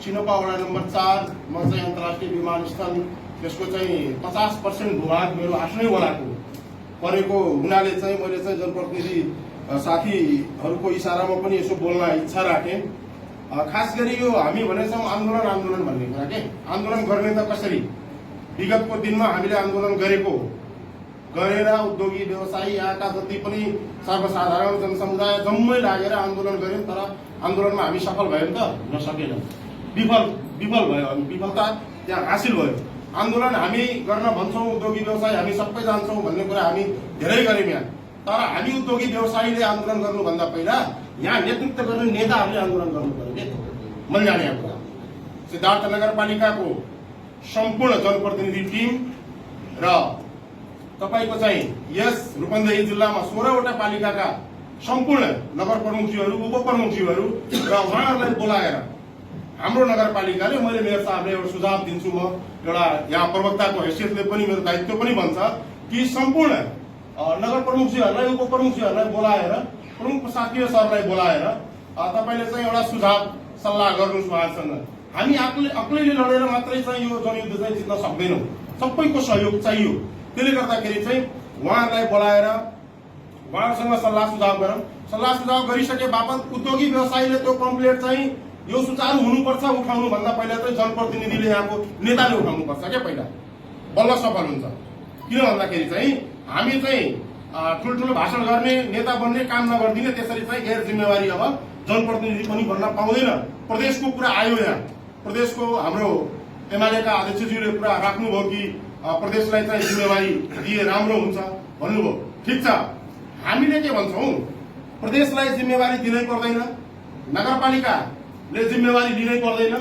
सिनोपा वडा नम्बर 4 म चाहिँ अन्तर्राष्ट्रिय विमानस्थल त्यसको चाहिँ 50% भूभाग मेरो आफ्नै वडाको परेको हुनाले चाहिँ मैले चाहिँ जनप्रतिनिधि साथीहरूको इसारामा पनि यसो बोल्न इच्छा राखेँ। खास गरी यो हामी भनेछौँ आन्दोलन भन्ने कुरा के आन्दोलन गर्ने त कसरी विगतको दिनमा हामीले आन्दोलन गरेर उद्योगी व्यवसायी यहाँका जति पनि सर्वसाधारण जनसमुदाय जम्मै लागेर आन्दोलन गर्यौं, तर आन्दोलनमा हामी सफल भयौं त नसकेन, विफल भयो। हामी विफलता त्यहाँ हासिल भयो। आन्दोलन हामी गर्न भन्छौँ, उद्योगी व्यवसायी हामी सबै जान्छौँ भन्ने कुरा हामी धेरै गर्यौं यहाँ, तर हामी उद्योगी व्यवसायीले आन्दोलन गर्नुभन्दा पहिला यहाँ नेतृत्व गर्ने नेताहरूले आन्दोलन गर्नु पर्यो के मैले जाने कुरा। सिद्धार्थ नगरपालिकाको सम्पूर्ण जनप्रतिनिधि टिम र तपाईको चाहिँ यस रूपन्देही जिल्लामा 16 वटा पालिकाका सम्पूर्ण नगर प्रमुखज्यूहरू, उपप्रमुखज्यूहरू र उहाँहरूलाई बोलाएर हाम्रो नगरपालिकाले मैले मेयर साहबले एउटा सुझाव दिन्छु, म एउटा यहाँ प्रवक्ताको हैसियतले पनि मेरो दायित्व पनि भन्छ कि सम्पूर्ण नगर प्रमुखज्यूहरूलाई, उपप्रमुखज्यूहरूलाई बोलाएर, प्रमुख प्रशासकीय सरलाई बोलाएर तपाईले चाहिँ एउटा सुझाव सल्लाह गर्नुहोस् उहाँसँग। हामी एक्लैले लडेर मात्रै चाहिँ यो जनयुद्ध चाहिँ जित्न सक्दैनौँ, सबैको सहयोग चाहियो। त्यसले गर्दाखेरि चाहिँ उहाँहरूलाई बोलाएर उहाँहरूसँग सल्लाह सुझाव गरौँ। सल्लाह सुझाव गरिसके बापत उद्योगी व्यवसायीले त्यो कम्प्लेट चाहिँ यो सुचारू हुनुपर्छ उठाउनु भन्दा पहिला चाहिँ जनप्रतिनिधिले यहाँको नेताले उठाउनुपर्छ क्या पहिला, बल्ल सफल हुन्छ। किन भन्दाखेरि चाहिँ हामी चाहिँ ठुल्ठुलो भाषण गर्ने, नेता बन्ने, काम नगरिदिने, त्यसरी चाहिँ गैर जिम्मेवारी अब जनप्रतिनिधि पनि बन्न पाउँदैन। प्रदेशको कुरा आयो, यहाँ प्रदेशको हाम्रो एमालेका अध्यक्षज्यूले कुरा राख्नुभयो कि प्रदेशलाई चाहिँ जिम्मेवारी दिए राम्रो हुन्छ भन्नुभयो। ठिक छ, हामीले के भन्छौँ, प्रदेशलाई जिम्मेवारी दिनै पर्दैन, नगरपालिकाले जिम्मेवारी लिनै पर्दैन।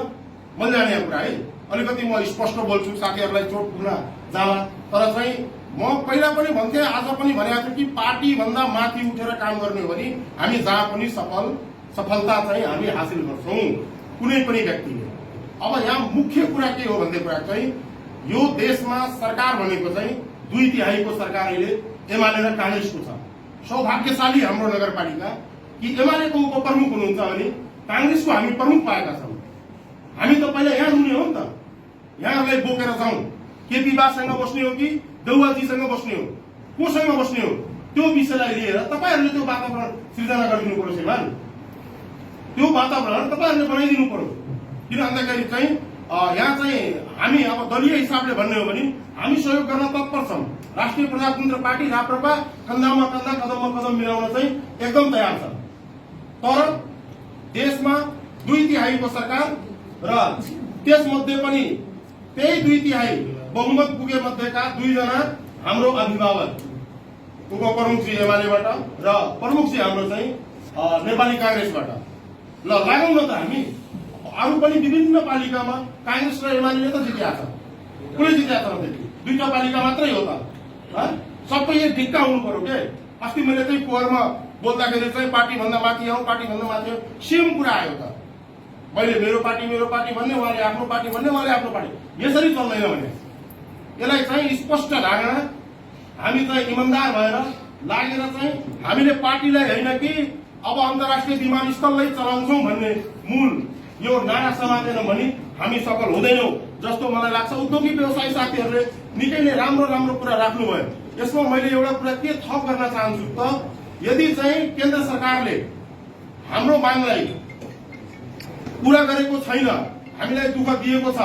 मैले जाने कुरा है, अलिकति म स्पष्ट बोल्छु, साथीहरूलाई चोट पुग्न जाला, तर चाहिँ म पहिला पनि भन्थे, आज पनि भनेको छु कि पार्टी भन्दा माथि उठेर काम गर्ने हो भने हामी जहाँ पनि सफलता चाहिँ हामी हासिल गर्छौँ, कुनै पनि व्यक्तिले। अब यहाँ मुख्य कुरा के हो भन्ने कुरा चाहिँ यो देशमा सरकार भनेको चाहिँ 2/3 सरकार अहिले एमाले र कांग्रेसको छ। सौभाग्यशाली हाम्रो नगरपालिका कि एमालेको उपप्रमुख हुनुहुन्छ भने कांग्रेसको हामी प्रमुख पाएका छौँ। हामी त पहिला यहाँ हुने हो नि त, यहाँहरूलाई बोकेर जाउँ, केपी बासँग बस्ने हो कि देउवाजीसँग बस्ने हो, कोसँग बस्ने हो, त्यो विषयलाई लिएर तपाईहरूले त्यो वातावरण सृजना गरिदिनु पर्यो। श्रीमान, त्यो वातावरण तपाईहरूले बनाइदिनु पर्यो। किन भन्दाखेरि चाहिँ यहाँ चाहिँ हामी अब दलीय हिसाबले भन्ने हो भने हामी सहयोग गर्न तत्पर छौँ। राष्ट्रिय प्रजातन्त्र पार्टी राप्रपा कन्दामा कन्दा, कदममा कदम मिलाउन चाहिँ एकदम तयार छ। तर देशमा 2/3 सरकार र त्यसमध्ये पनि त्यही 2/3 बहुमत पुगे मध्येका 2 जना हाम्रो अभिभावक, उपप्रमुखजी एमालेबाट र प्रमुखजी हाम्रो चाहिँ नेपाली कांग्रेसबाट। ल लागौँ न त हामी, अरू पनि विभिन्न पालिकामा कांग्रेस र एमाले त जितेका छ, कुनै जितेका छ त्यति 2टा पालिका मात्रै हो त, सबै एक ढिक्का हुनु पर्यो के। अस्ति मैले चाहिँ पोहोरमा बोल्दाखेरि चाहिँ पार्टी भन्दा माथि आऊ, पार्टी भन्दा माथि आऊ, सेम कुरा आयो त। मैले मेरो पार्टी भन्ने, उहाँले आफ्नो पार्टी भन्ने, उहाँले आफ्नो पार्टी, यसरी चल्दैन भने यसलाई चाहिँ स्पष्ट धारणा हामी चाहिँ इमानदार भएर लागेर चाहिँ हामीले पार्टीलाई होइन कि अब अन्तर्राष्ट्रिय विमानस्थललाई चलाउँछौँ भन्ने मूल यो नारा समातेन भने हामी सफल हुँदैनौँ जस्तो मलाई लाग्छ। उद्योगी व्यवसायी साथीहरूले निकै नै राम्रो कुरा राख्नुभयो। यसमा मैले एउटा कुरा के थप गर्न चाहन्छु त, यदि चाहिँ केन्द्र सरकारले हाम्रो मागलाई पूरा गरेको छैन, हामीलाई दुःख दिएको छ,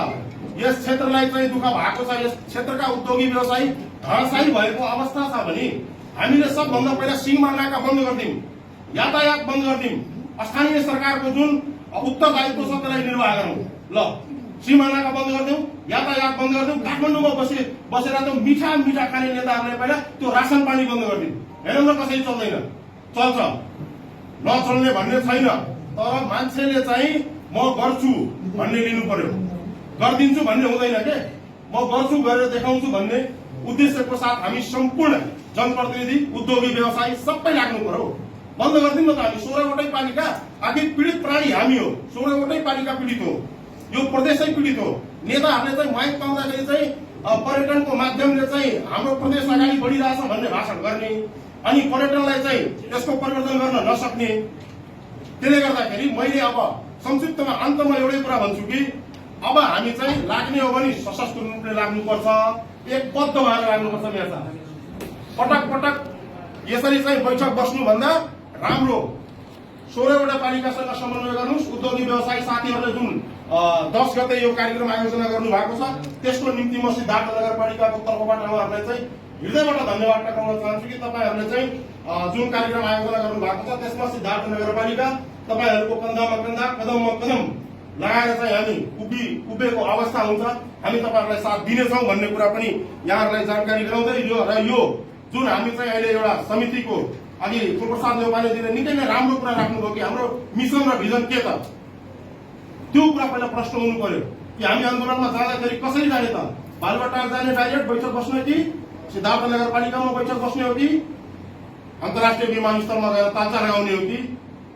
यस क्षेत्रलाई चाहिँ दुःख भएको छ, यस क्षेत्रका उद्योगी व्यवसायी धराशायी भएको अवस्था छ भने हामीले सबभन्दा पहिला सीमा नाका बन्द गरिदिउँ, यातायात बन्द गरिदिउँ, स्थानीय सरकारको जुन उत्तरदायित्व छ त्यसलाई निर्वाह गरौँ। ल सीमा नाका बन्द गरिदिउँ, यातायात बन्द गरिदिउँ, काठमाडौँमा बसेर त मिठा खाने नेताहरूले पहिला त्यो रासन पानी बन्द गरिदिउँ। हेरौँ न कसरी चल्दैन, चल्छ नचल्ने भन्ने छैन, तर मान्छेले चाहिँ म गर्छु भन्ने लिनु पर्यो, गरिदिन्छु भन्ने हुँदैन के। म गर्छु गरेर देखाउँछु भन्ने उद्देश्यको साथ हामी सम्पूर्ण जनप्रतिनिधि, उद्योगी व्यवसायी सबै लाग्नु पर्यो। बन्द गरिदिउँ न त। हामी 16 वटै पालिका, आखिर पीडित प्राणी हामी हो, 16 वटै पालिका पीडित हो, यो प्रदेशै पीडित हो। नेताहरूले चाहिँ माइक पाउँदाखेरि चाहिँ पर्यटनको माध्यमले चाहिँ हाम्रो प्रदेश अगाडि बढिरहेछ भन्ने भाषण गर्ने, अनि पर्यटनलाई चाहिँ यसको परिवर्तन गर्न नसक्ने। त्यसले गर्दाखेरि मैले अब संक्षिप्तमा अन्तमा एउटै कुरा भन्छु कि अब हामी चाहिँ लाग्ने हो भने सशस्त्र रूपले लाग्नुपर्छ, एकबद्ध भएर लाग्नुपर्छ। मेयर साहब, पटक पटक यसरी चाहिँ बैठक बस्नुभन्दा राम्रो 16वटा पालिकासँग समन्वय गर्नुहोस्। उद्योगी व्यवसायी साथीहरूले जुन 10 गते यो कार्यक्रम आयोजना गर्नु भएको छ, त्यसको निम्ति म सिद्धार्थ नगरपालिकाको तर्फबाट उहाँहरूलाई चाहिँ हृदयबाट धन्यवाद टक्राउन चाहन्छु कि तपाईँहरूले चाहिँ जुन कार्यक्रम आयोजना गर्नु भएको छ त्यसमा सिद्धार्थ नगरपालिका तपाईँहरूको कन्दामा कन्दा कदममा कदम लगाएर चाहिँ हामी उभिएको अवस्था हुन्छ। हामी तपाईँहरूलाई साथ दिनेछौँ भन्ने कुरा पनि यहाँहरूलाई जानकारी गराउँदै र यो जुन हामी चाहिँ अहिले एउटा समितिको अघि फुलप्रसाद नेपालीजीले निकै नै राम्रो कुरा राख्नुभयो कि हाम्रो मिसन र भिजन के त, त्यो कुरा पहिला प्रश्न हुनु पर्यो कि हामी आन्दोलनमा जाँदाखेरि कसरी जाने त, बालुवाटार जाने डाइरेक्ट बैठक बस्ने कि सिद्धार्थ नगरपालिकामा बैठक बस्ने हो कि अन्तर्राष्ट्रिय विमानस्थलमा गएर ताचा लगाउने हो कि,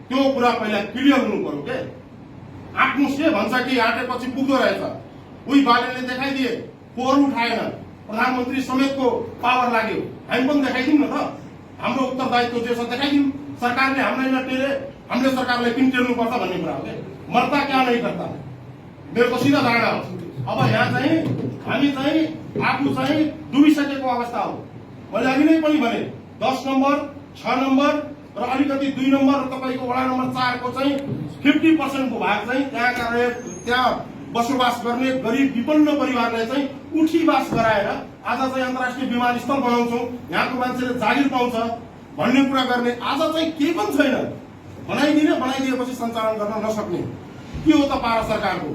त्यो कुरा पहिला क्लियर हुनु पर्यो के। आँट्नुसले भन्छ कि आँटेपछि पुग्दो रहेछ। उही बालेले देखाइदिए, पोहोर उठाएन, प्रधानमन्त्री समेतको पावर लाग्यो, हामी पनि देखाइदिउँ न त, हाम्रो उत्तरदायित्व जे छ देखाइदिउँ। सरकारले हामीलाई नटेरे, हामीले सरकारलाई किन टेर्नुपर्छ भन्ने कुरा हो क्या। मर्ता क्या नहीं करता, मेरो त सिधा धारणा हो। अब यहाँ चाहिँ हामी चाहिँ आफू चाहिँ डुबिसकेको अवस्था हो। मैले अघि नै पनि भने 10 नम्बर 6 नम्बर र अलिकति 2 नम्बर तपाईँको वडा नम्बर 4 को चाहिँ 50% को भाग चाहिँ त्यहाँ बसोबास गर्ने गरिब विपन्न परिवारलाई चाहिँ उठीवास गराएर आज चाहिँ अन्तर्राष्ट्रिय विमानस्थल बनाउँछौँ, यहाँको मान्छेले जागिर पाउँछ भन्ने कुरा गर्ने आज चाहिँ केही पनि छैन। बनाइदिएपछि सञ्चालन गर्न नसक्ने के हो त पारा सरकारको।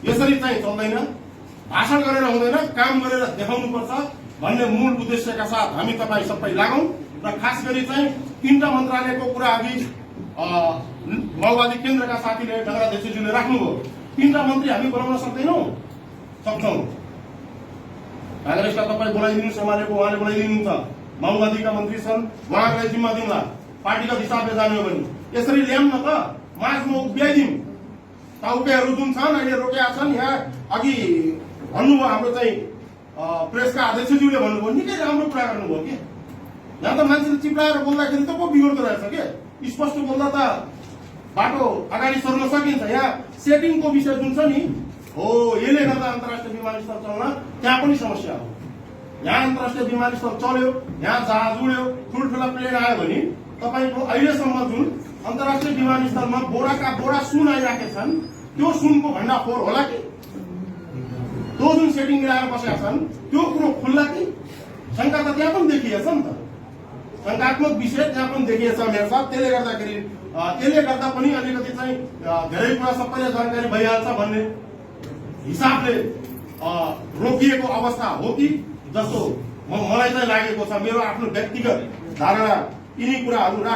यसरी चाहिँ चल्दैन, भाषण गरेर हुँदैन, काम गरेर देखाउनुपर्छ भन्ने मूल उद्देश्यका साथ हामी तपाईँ सबै लागौँ। र खास गरी चाहिँ 3टा मन्त्रालयको कुरा अघि माओवादी केन्द्रका साथीले नगराध्यक्षज्यूले राख्नुभयो। 3टा मन्त्री हामी बनाउन सक्दैनौँ, सक्छौँ। काङ्ग्रेसका तपाईँ बोलाइदिनुहोस्, एमालेको उहाँले बोलाइदिनुहुन्छ, माओवादीका मन्त्री छन्, उहाँहरूलाई जिम्मा दिउँला, पार्टीगत हिसाबले जाने हो भने यसरी ल्याउँ न त, माझमा उभ्याइदिउँ। टाउकेहरू जुन छन् अहिले रोकेका छन्, यहाँ अघि भन्नुभयो हाम्रो चाहिँ प्रेसका अध्यक्षज्यूले भन्नुभयो, निकै राम्रो कुरा गर्नुभयो कि यहाँ त मान्छेले चिप्लाएर बोल्दाखेरि त पो बिगड्दो रहेछ के, स्पष्ट बोल्दा त बाटो अगाडि सर्न सकिन्छ। यहाँ सेटिङको विषय जुन छ नि हो, यसले गर्दा अन्तर्राष्ट्रिय विमानस्थल चल्न त्यहाँ पनि समस्या हो। यहाँ अन्तर्राष्ट्रिय विमानस्थल चल्यो, यहाँ जहाज उड्यो, ठुल्ठुला प्लेन आयो भने तपाईँको अहिलेसम्म जुन अन्तर्राष्ट्रिय विमानस्थलमा बोराका बोरा सुन आइराखेका छन्, त्यो सुनको भण्डाफोर होला कि, त्यो जुन सेटिङ मिलाएर बसेका छन् त्यो कुरो खुल्ला कि, शङ्का त त्यहाँ पनि देखिएछ नि त, शङ्कात्मक विषय त्यहाँ पनि देखिएछ मेरो साथ। त्यसले गर्दा पनि अलिकति चाहिँ धेरै कुरा सबैलाई जानकारी भइहाल्छ भन्ने हिसाबले रोकिएको अवस्था हो कि जस्तो मलाई चाहिँ लागेको छ। मेरो आफ्नो व्यक्तिगत धारणा यिनी कुराहरू